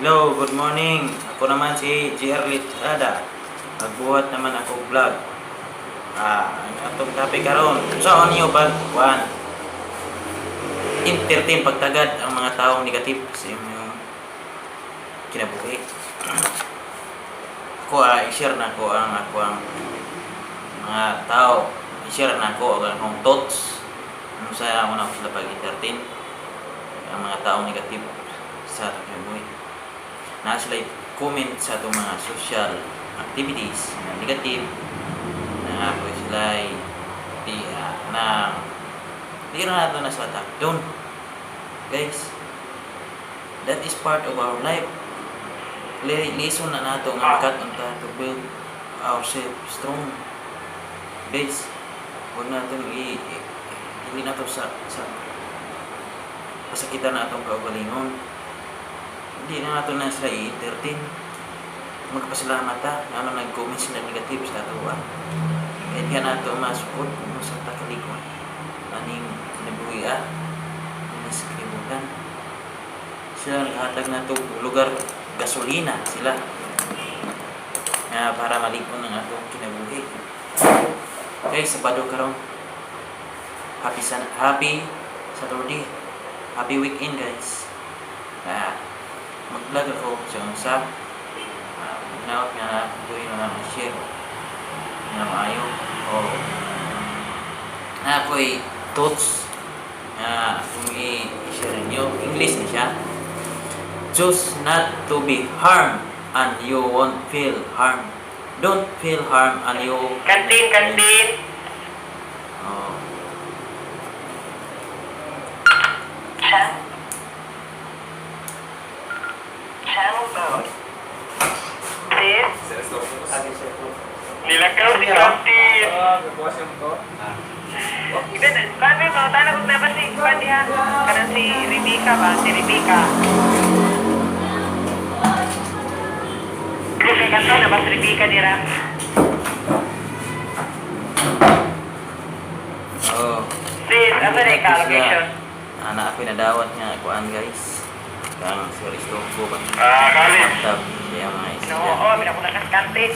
Hello, good morning. Ako naman si GR Litrada. Magbuhat naman ako vlog. Ang atong topic karon. Sa niyo pag kuan? Entertain pagtagad ang mga taong negative sa inyong kinabuhi. Ako i-share na ko ang ako ang mga tao. I-share na ko ang akong thoughts. Ano sa ako na ako sila pag-entertain ang mga taong negative sa atong kinabuhi na sila comment sa atong mga social activities na negative na po sila ay di na di na nato na sa doon, guys. That is part of our life. Lesson na nato nga makat unta to build ourselves strong, guys. Huwag natin dili nato sa pasakitan na atong kaugalingon. Hindi na nato na sila i-entertain. Magpasalamat ta nga ano nag-comment sila negative sa ato ah. Kahit nga nato masukod kung sa takalikon aning kinabuhi ah, ini sa kalibutan, sila naghatag nato og lugar, gasolina sila nga para malig-on ang atong kinabuhi. Okay, Sabado karon. Happy Saturday, happy weekend, guys. Mag-vlog ako sa unsa naot nga ko na share nga maayo o na ako'y thoughts nga kung i-share ninyo. English ni siya: "Choose not to be harmed and you won't feel harm. Don't feel harm and you" Kantin, kantin. Oh. Channel mode. Sis? Nilakaw si Kantin. Kami mo, tanong kung dapat si Kwan diha. Kanang si Rebecca ba? Si Rebecca. Kasi kanto na ba si Rebecca dira? Oh. Sis, asa na ka location? Ana ako'y nadawat nga kuan, guys. Kang si Aristoco ba? Ah, kali. Laptop siya mga No, isda. oh, mina ko na kantin.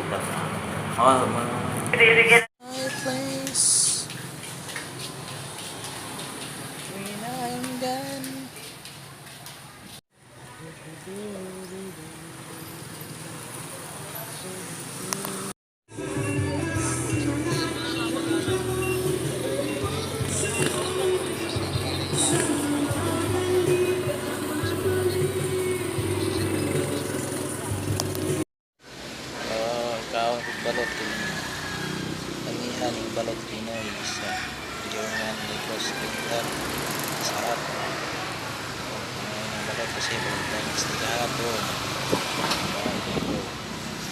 Laptop. Oh, mga Sige, sige. My place when I'm done. Oh, kaon kog balot kini. Amihan ning balot Pinoy sa German Negros Oriental. Sarap. Oh, kumain ng balot kasi Valentine's Day kahapon. Kaon ko.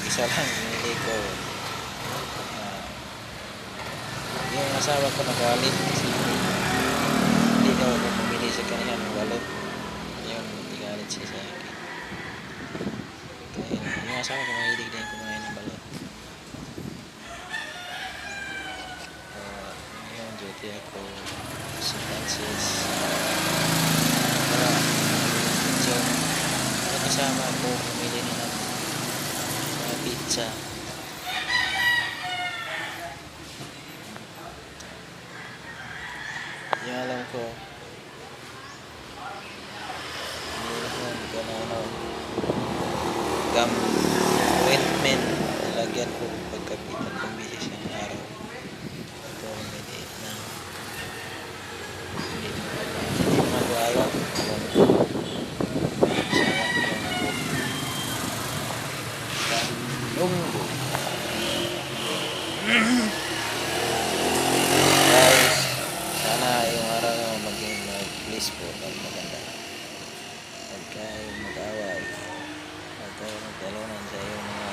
Isa lang binili ko. Yung asawa ko nagalit kasi hindi daw ako bumili sa kanila ng balot. Yun, nagalit siya sa akin. Kaya yung asawa ko, mahilig din kumain ng balot. Ngayon, duty ako sa Francis. Para, so, may kasama ako bumili na ng mga pizza. Yung alam ko, hindi ko na ano, gum ointment, nilagyan ko pagkapi, tatlong beses ng araw. Ito, maliit na. Hindi naman ko ayaw. Alam ko. Sama ko lang ako. Lunggo. Guys, sana yung araw nyo maging mag-blissful at maganda. Huwag kayong mag-away. Huwag kayong magtalunan sa iyong mga